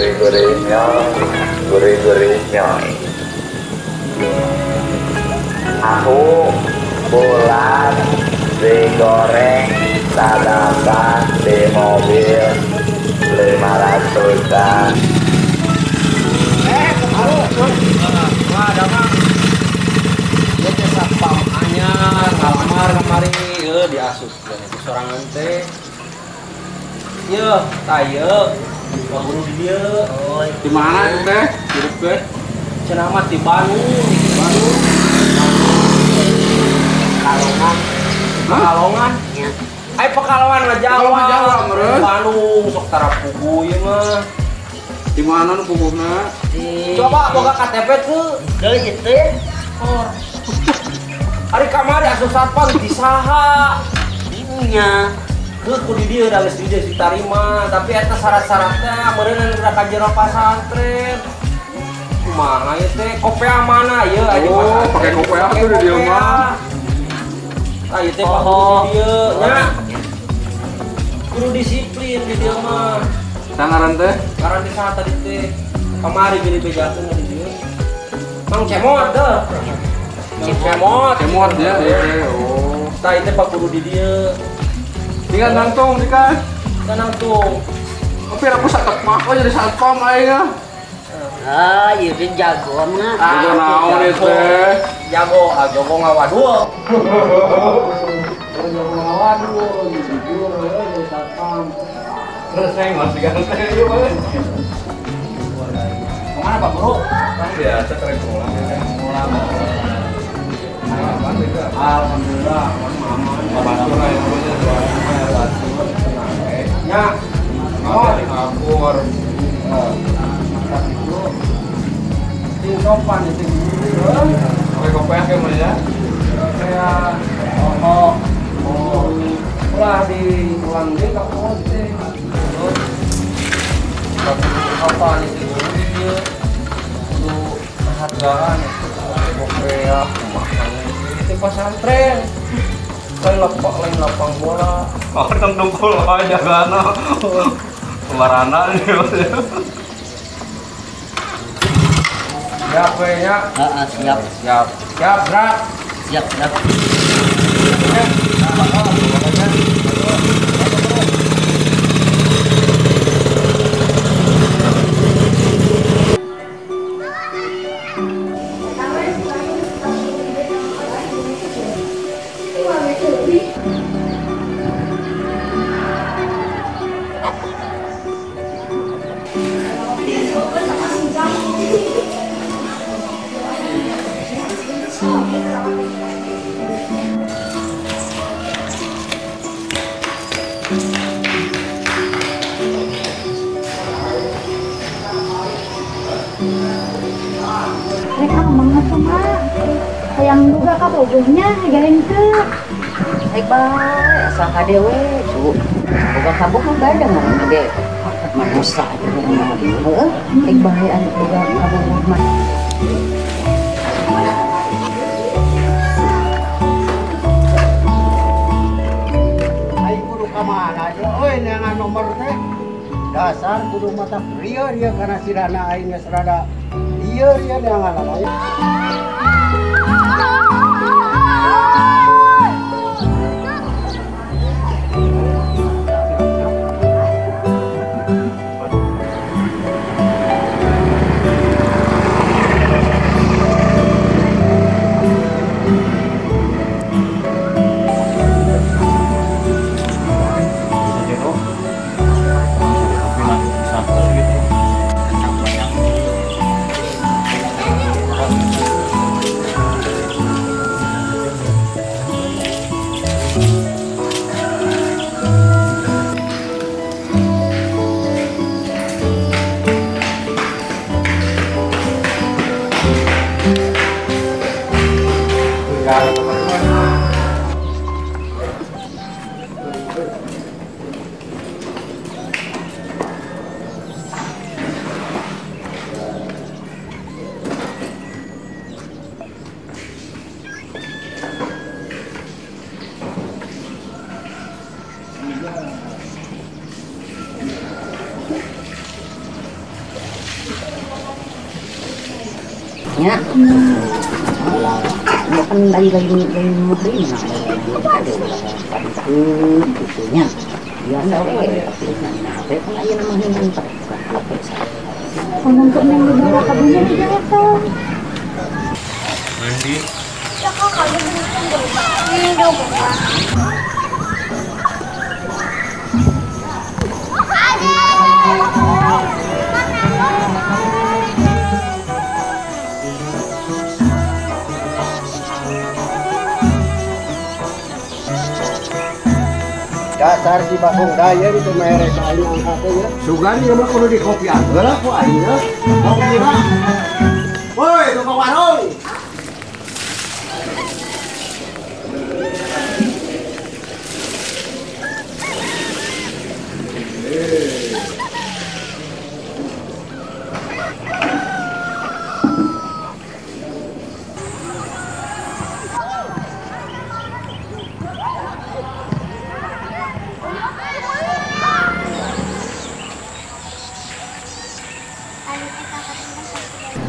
Gurih-gurihnya, gurih-gurihnya. Tahu bulat digoreng sadapan di mobil 500-an. Wah, damang. Ieu teh satpam anyar ngalamar kamari ieu diasuskeun itu sorangan teh. Ieu, tah ieu guru di dieu. Oh, di mana itu teh? Hidup teh? Cenah mah di Bandung, di Bandung. Pekalongan. Pekalongan. Nya. Ai Pekalongan mah Jawa. Pekalongan Jawa meureun. Bandung sok tara puguh ieu mah. Di mana nu puguhna? Coba boga KTP tuh. Deui ieu teh. Oh. Ari kamari asup satpam di saha? Nya. Heuh ku di dieu da geus di dieu ditarima, tapi eta syarat-syaratna meureun da ka jero pasantren. Kumaha ieu teh? Kopea mana ieu aja Oh, pake kopea tuh di dieu mah. Tah ieu teh oh. Di dieu nya. Kudu disiplin di dieu mah. Sangaran teh? Ngaran teh saha tadi teh? Kamari beli bejakeun di dieu. Mang Cemot deh. Mang Cemot. Cemot ya, ieu. Oh. Tah ieu teh Pak Guru di dieu. Tinggal nangtung dikan. Kan nangtung. Tapi aku satpam kok jadi satpam aing ah. Ah, ieu teh jago mah. Jago naon ieu teh? Jago, ah jago ngawadul. Jago ngawadul, jujur jadi satpam. Terus saya masih ganteng ieu mah. Kemana Pak Guru? Kan biasa keren pulang ya. Pulang. Alhamdulillah, aman. Batur aya pokoknya batur tenang eh. Nya. Oh, ngapur. Mantap itu. Sing sopan itu. Oke, kopiah ke mana ya? Kayak oh. Oh. Ulah di ulang deui ka pohon teh. Terus apa nih sih guru ieu? Kudu penghargaan itu kopiah kumaha itu pesantren. Lain lapang, lain lapang bola. Oh, tong dongkol wae jagana. Warana ieu. Siap we nya. Heeh, siap. Siap. Siap, gerak. Siap, siap. Mereka ngomong apa mah? Hayang juga ka bogohnya gaeng teu. Baik bae asal kade we, cu. Boga kabogoh bae da ngaran gede. Manusa aja mah heueuh. Baik bae anu boga kabogoh mah. Ai kudu ka mana aja euy neangan nomor teh. Dasar kudu mata rieu-rieu kana sirana aing geus rada rieu-rieu neangan aing. Nya. Kan dari lagi muhrim nah gitu nya. Ya enggak we tapi nah teh kan aya mah ngan pada. Untuk neng dibawa ka bumi juga eta. Mandi. Dasar si Bagong Daya itu merek aing angkat ya. Sugan ieu mah kudu dikopian heula ku aing ya. Kopi mah. Woi, tukang warung.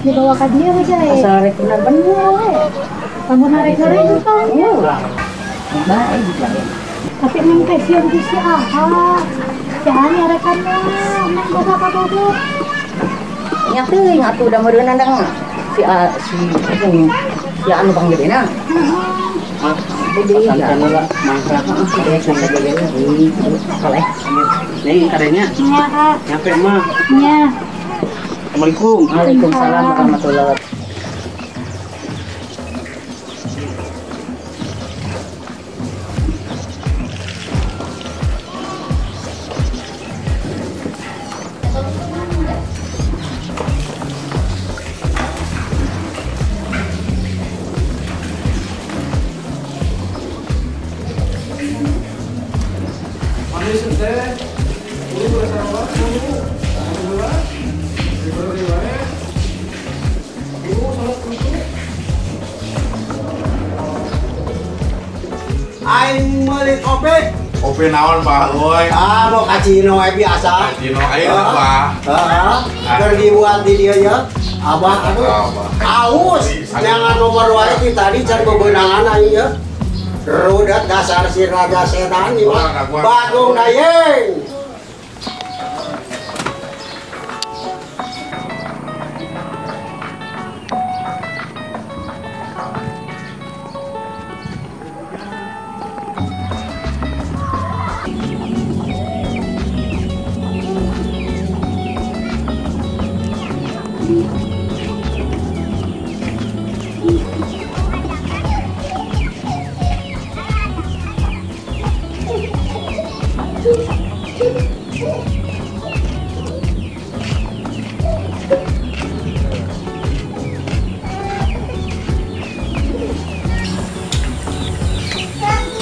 Dibawa ka dieu we jai. Asal rek bener-bener we. Lamun arek-arek tong. Bae juga. Tapi neng teh sieun ku si Aha. Si Aha nyarekan neng boga kabogoh. Nya teuing atuh da meureunna dang. Si si si anu panggedena. Heeh. Pesantren lah, mangga. Soleh. Nih kadenya. Nya, Kak. Nyampe mah. Nya. Assalamualaikum. Waalaikumsalam warahmatullahi wabarakatuh. Manis teh. Buru bersama buru. Aing meuli kopi. Kopi naon Pak euy? Ah, mau kacino we biasa. Kacino ayeuna Pak. Heeh. Keur dibuat di dieu ya. Abah aduh. Aus. Jangan nomor wae ti tadi can bebenangan aing ya. Rudat dasar si raja setan ieu mah. Bagong Dayeng.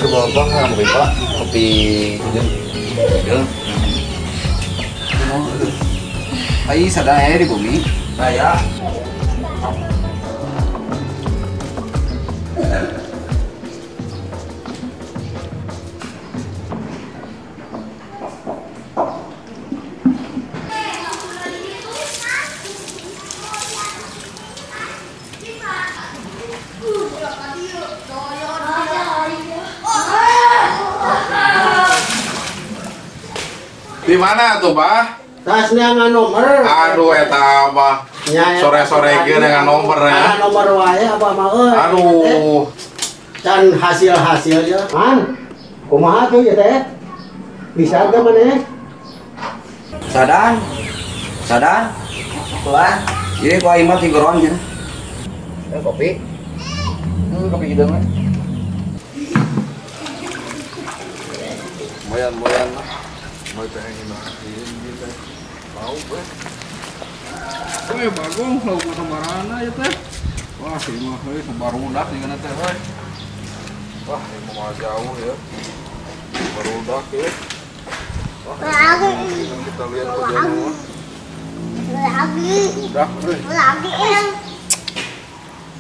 Coba bang, kopi pak, kopi hidung. Ayo sadar aja di bumi. Saya. Di mana tuh, Bah? Tas neangan nomor. Aduh, eta Abah. Sore-sore ge dengan nomor ya. Nomor wae abah mah euy. Aduh. Can hasil-hasil ya. Man, kumaha tuh ya teh? Bisa teh maneh? Sadan. Sadan. Wah, ieu ku aing mah tigoron cenah. Kopi. Kopi hideung we. Moyan-moyan lah. Mau pengen makan gitu. Bau weh. Weh Bagong lauk sabarana ya teh. Wah, ieu mah euy barudak jeung teh euy. Wah, ini mah jauh ya. Barudak ya. Wah, kita lihat ke jauh. Lagi. Udah, euy. Lagi.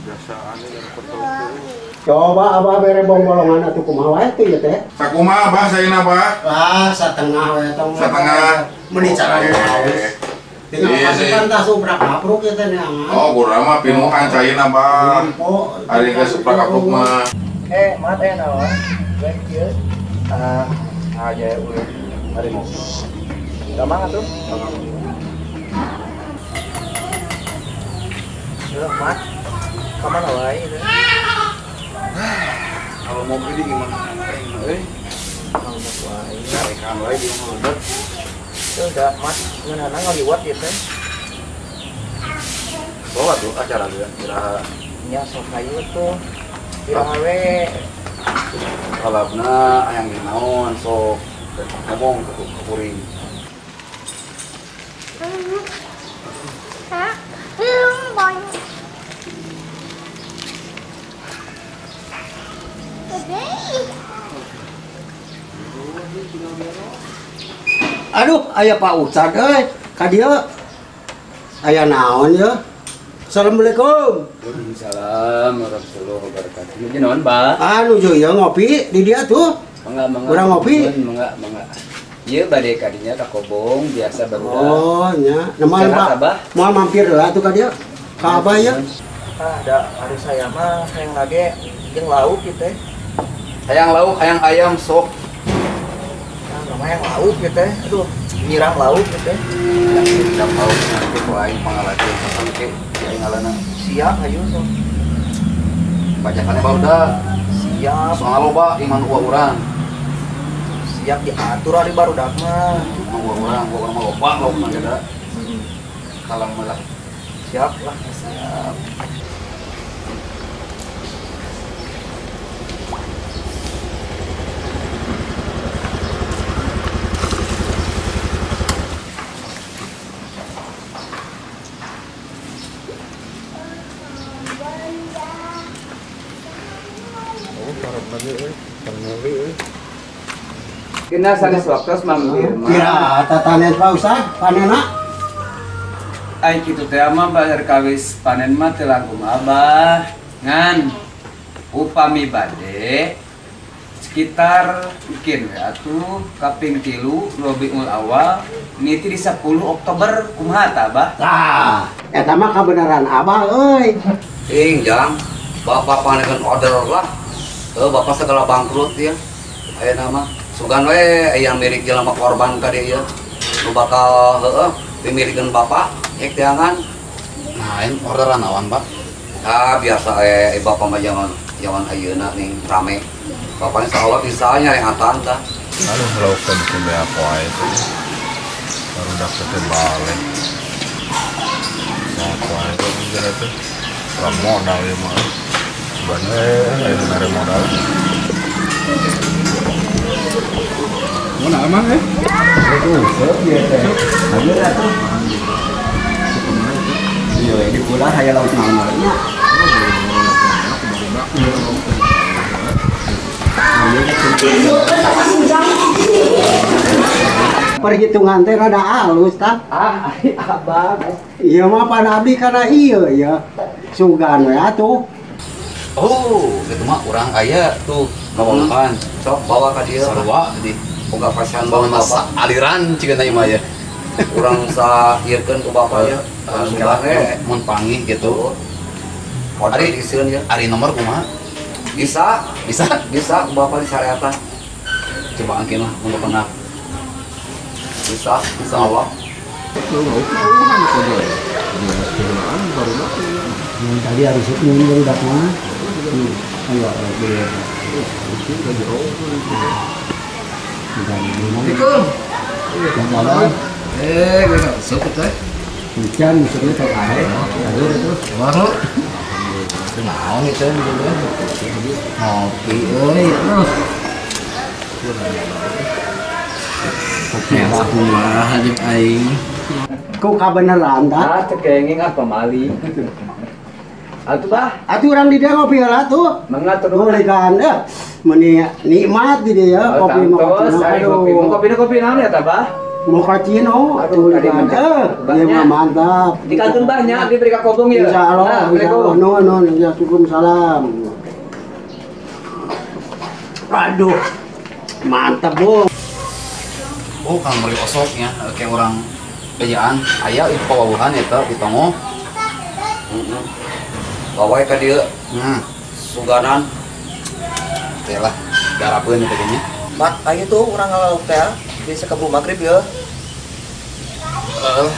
Biasaan yang kotor. Coba abah bere bongbolongan atuh kumaha wae teh ya teh. Sakumaha abah saena Bah? Ah, satengah we tong. Satengah. Meuni carana haus. Tinggal pasukan tah suprak apruk ya teh neangan. Oh, urang mah pinuhan caina Bah. Ari geus suprak apruk mah. Mat naon? Baik ieu. Ah, aja ulin. Mari mau. Gampang atuh. Yo, Mat. Ka mana wae ieu? Kalau mau beli gimana? Kalau mau wae, tarekan wae di mah. Udah, Mas, ngeunana ngaliwat ieu teh. Bawa tuh acara dia kira nya sok hayu tuh. Kira we. Kalabna hayang naon sok ngomong ke kuring. Aduh, aya Pak Ustad euy, ka dieu. Aya naon ye? Assalamualaikum. Waalaikumsalam warahmatullahi wabarakatuh. Nuju naon, Pak? Ah, nuju ieu ngopi di dia tuh. Mangga, mangga. Urang ngopi. Mangga, mangga. Ieu bade ka dinya ka Kobong biasa barudak. Oh, nya. Nah, Pak. Moal mampir heula atuh ka dieu. Ka Abah ye. Ah, da ari saya mah hayang lage jeung lauk kieu teh. Hayang lauk, hayang ayam sok. Namanya yang lauk gitu teh, aduh nyirang lauk gitu teh. Siap lauk nanti ku aing pangalakeun sasangke di aing ngalana. Siap hayu sok. Bajakan barudak. Siap. Soalna loba iman uwa urang. Siap diatur ari barudak mah. Uwa urang mah loba laukna ge da. Kalem lah. Siap lah, siap. Kena sanes waktos mampir mah. Kira tatanen Pak Ustad panenna. Ai kitu teh mah bayar kawis panen mah teu langkung abah. Ngan upami bade sekitar mungkin we atuh kaping 3 Rabiul Awal niti di 10 Oktober kumaha tah Abah? Tah, eta mah kabeneran Abah euy. Ing jang, bapak panekeun order lah. Bapak segala bangkrut ya. Ayeuna mah sugan we aya milik jelema korban ka dieu nu bakal heueuh pimilikeun bapak ek teangan. Nah, ini orderan awan, Pak. Ah, biasa bapak mah jaman ayeuna nih rame. Bapak insyaallah bisa nyarehatan tah. Aduh, lauk teh bikin beak wae teh. Barudak teh balik. Nah, wae teh geura teh. Urang modal ieu mah. Bener, aya mere modal. Mana emang eh? Aduh, sok ieu teh. Hayu atuh. Iya, di pulang hayang lauk naon wae nya. Perhitungan teh rada halus tah. Ah, abah. Ieu mah pan abdi kana ieu ya. Sugan we atuh. Oh, kitu mah urang aya tuh ngomongkan. Sok bawa ka dieu. Sarua di boga pasian bawa masa aliran cigana ieu mah ya. Urang sairkeun ku bapak ya. Sugan we mun panggih gitu. Ari disieun ya. Ari nomor kumaha? Bisa, bisa, bisa ku bapak disareatan. Coba angkin lah untuk pernah. Bisa, insyaallah. Tadi harus nyundul dak mah. Ayo, Assalamualaikum. Sok teh. Hujan maksudnya tak ae. Aduh itu. Waduh. Naon itu ngopi euy. Kopi kumaha jeung aing. Ku kabeneran tah? Ah, teu kenging ah pamali. Atuh bah. Atuh urang di dieu ngopi heula tuh. Mangga terus. Ulikan deh. Meni nikmat di dieu kopi mochaccino. Aduh, kopi naon ya tah bah? Mochaccino. Aduh, tadi mantap. Ieu mah mantap. Dikantun bah nya abdi beri ka Kobong ieu. Insyaallah. Insyaallah. Nuhun nuhun ya salam. Aduh. Mantap, Bu. Oh, kalau meri osoknya kayak orang Bejaan aya itu pawawuhan eta di Tongo. Heeh. Bawa ka dieu. Suganan. Teh lah, garapeun eta nya. Pak, ayo tuh urang ngalauk teh bisa keburu magrib ya.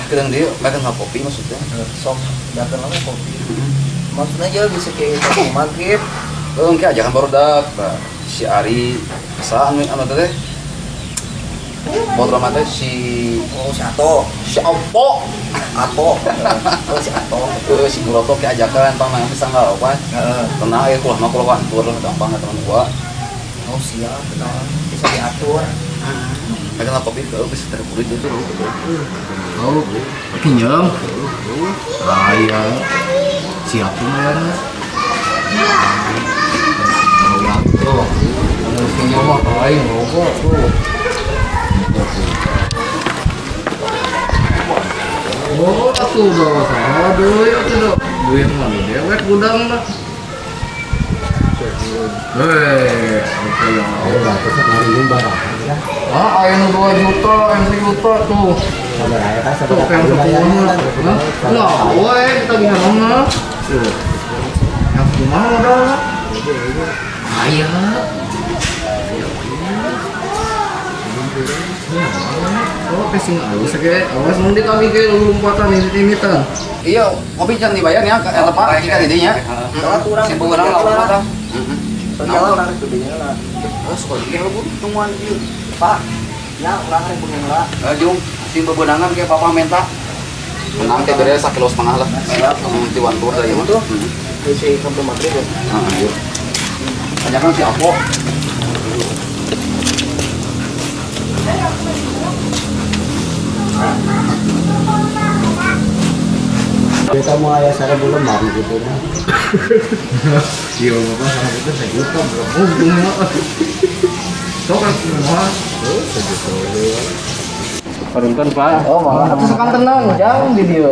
Kedeung dieu makan kopi maksudnya. Sok, datang lama kopi. Maksudnya aja bisa kayak keburu magrib. Engke ajakan barudak si Ari sa anu anu teh. Motor mah teh si oh si Ato, si Opo. Ato. Oh si Ato. Heeh, si Guroto ke ajakan pang mangan pisang ngalawan. Heeh. Tenang aya kulah mah kulah wantur lah gampang ka teman gua. Oh siap, tenang. Bisa diatur. Makan kopi ke bisa terkulit itu. Oh, pinjam. Aya. Siap lumayan. Tuh, pinjam mah aing rokok tuh. Oh, atuh bawa sama deui atuh. Duit mah dewek gudang lah. Hei, oke ya. Ah, aya nu 2 juta, aya 1 juta tuh. Tuh, yang 10. Lah, we kita gimana mah? Tuh. Yang kumaha modalna? Aya. Oh, pesing alus ge. Awas mun ditagih ge lompatan ini-ini tah. Iya, kopi can dibayar nya eta Pak, jika di dinya. Urang Si beurang lah tah. Ternyata urang rek gede lah. Oh, suka ge lu tungguan ieu. Pak, ya urang rek beunang lah. Jung, si bebenangan ke papa minta. Menang teh bere sakilo setengah lah. Siap. Ti wantur da ieu mah. Bisi kampung maghrib ya. Heeh, ieu. Ajakan si Apo. Kita mau ayah 1000 lembar gitu nah. Iya, bapak sama itu 1 juta berapa? Sok kumaha? Oh, 1 juta. Parinten, Pak. Oh, malah. Atuh sekang tenang, jang di dieu.